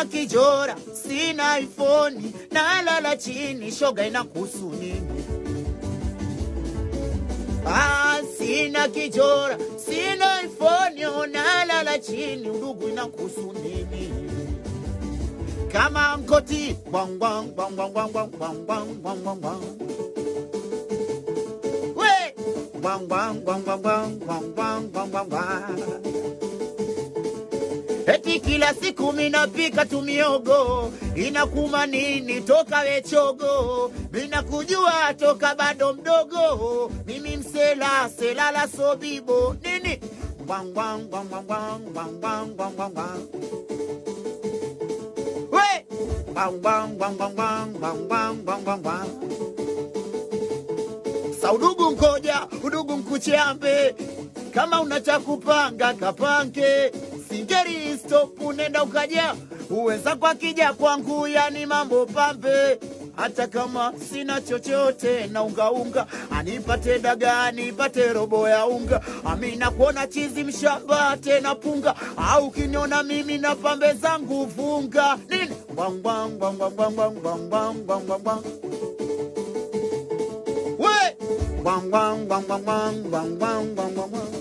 Sina kijora, sina iPhone, nalala chini, shoga inakuhusu nini? Ah, sina kijora, sina iPhone, nalala chini, udugu inakuhusu nini? Kama mkoti, gwang gwang gwang gwang gwang gwang gwang gwang gwang gwang. We, gwang gwang gwang gwang gwang gwang gwang gwang gwang. Eti kila siku minapika tumiogo, inakuma nini toka wechogo, mina kujua toka bado mdogo, mimi msela selala sobibo nini gwang gwang gwang gwang gwang gwang gwang gwang gwang. We gwang gwang gwang gwang gwang gwang gwang gwang gwang. Sa udugu nkoja, udugu nkuchambe, kama unacha kupanga kapange. Singeri stop nenda ukaja, uweza kwa kija kwangu yani mambo pambe. Hata kama sina chochote na unga unga, anipate dagaa anipate robo ya unga. Amina kuona chizi mshamba tena punga, au kiniona mimi na pambe zangu funga. Nini? Gwang gwang gwang gwang gwang gwang gwang gwang gwang gwang. We! Gwang gwang gwang gwang gwang gwang gwang gwang gwang.